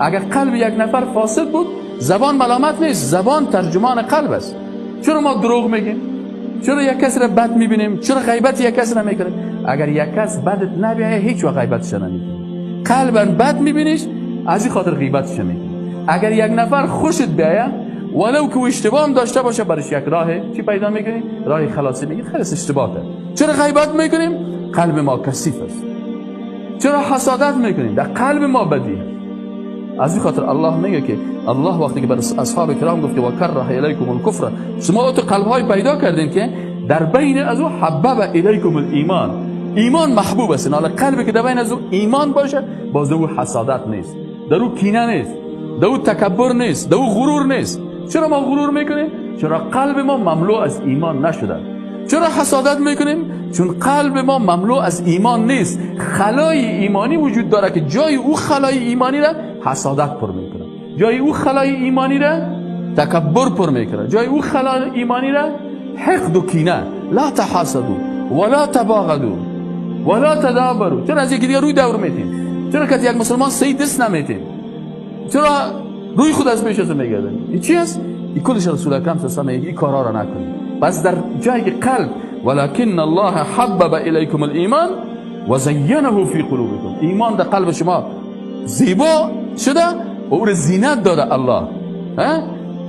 اگر قلب یک نفر فاسد بود، زبان ملامت نیست. زبان ترجمان قلب است. چرا ما دروغ میگیم؟ چرا یک کس را بد میبینیم؟ چرا غیبت یک کس را میکنیم؟ اگر یک کس بدت نبیایه، هیچ وقت غیبتش نمیکنی. قلبا بد میبینیش، از این خاطر غیبتش میکنی. اگر یک نفر خوشت بیایه، ولو که اشتباه هم داشته باشه، برش یک راه چی پیدا میکنی؟ راه خلاصی. میگی خلاص، اشتباه کرد. چرا غیبت میکنیم؟ قلب ما کثیف است. چرا حسادت میکنیم؟ در قلب ما بدی هست. از این خاطر الله میگه که الله وقتی که بر اصحاب کرام گفت که و کره الیکم الکفر، شما تو قلب های پیدا کردین که در بین از او حبب الیکم الایمان، ایمان محبوب است. حالا قلبی که در بین از او ایمان باشه، باز او حسادت نیست، در او کینه نیست، در او تکبر نیست، در او غرور نیست. چرا ما غرور میکنیم؟ چرا قلب ما مملو از ایمان نشده. چرا حسادت میکنیم؟ چون قلب ما مملو از ایمان نیست. خلای ایمانی وجود داره که جای او خلای ایمانی را حسادت پر میکنه، جای او خلای ایمانی را تکبر پر میکنه، جای او خلای ایمانی را حقد و کینه. لا تحاسدوا ولا تباغضوا ولا تدابروا. چرا از یکی دیگه روی دور میتیم؟ چرا که یک مسلمان صحیح دست نمیتیم؟ چرا روی خود از پیش از میگردن؟ این چی است؟ این کلش رسول اکرم صلی الله علیه و این کارا را نکنید. پس در جای قلب، ولكن الله حبب الیکم الایمان و زینه فی قلوبکم، ایمان در قلب شما زیبا شده و او را زینت داده الله.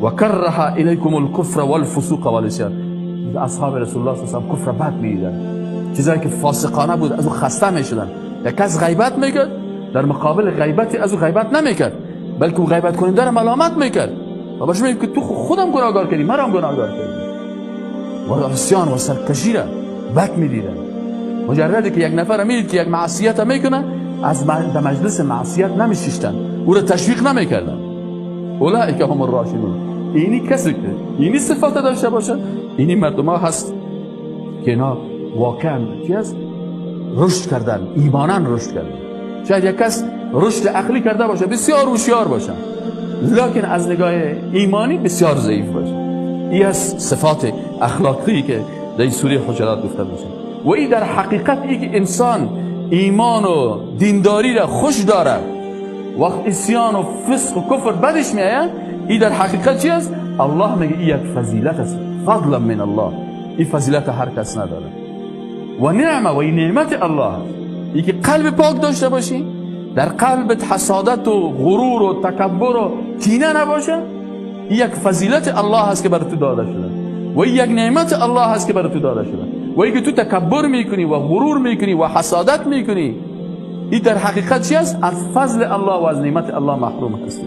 و کره الیکم الکفر والفسوق والعصیان. اصحاب رسول الله صلی الله علیه و کفر بد میدیدن، چیزایی که فاسقانه بود از او خسته میشدن. یک کس غیبت میکرد، در مقابل غیبت از او غیبت نمیکرد، بلکه او غیبت کننده را ملامت میکرد و برش میگه که تو خودم گناهگار کردی، مرا هم گناهگار کردی. و عصیان و سرکشی را بد میدیدن. مجردی که یک نفر میدید که یک معصیت میکنه، از در مجلس معصیت نمیشیشتن، او را تشویق نمیکردن. اولئک هم الراشدون. اینی کسی که اینی صفات داشته باشه، اینی مردم ها هست که اینا واقعا چی هست؟ رشد کردن، ایمانا رشد کردن. شاید یک کس رشد عقلی کرده باشه، بسیار هوشیار باشه، لکن از نگاه ایمانی بسیار ضعیف باشه. این از صفات اخلاقی که در این سوره حجرات گفته میشه. و این در حقیقت ای که انسان ایمان و دینداری را خوش داره، وقت عصیان و فسق و کفر بدش میآید، این در حقیقت چی است؟ الله میگه این یک فضیلت است، فضلا من الله. این فضیلت هر کس نداره. و نعمه، و این نعمت الله است. ای که قلب پاک داشته باشی، در قلبت حسادت و غرور و تکبر و کینه نباشه، این یک فضیلت الله است که بر تو داده شده و این یک نعمت الله است که بر تو داده شده. و ای که تو تکبر میکنی و غرور میکنی و حسادت میکنی، این در حقیقت چی است؟ از فضل الله و از نعمت الله محروم هستی.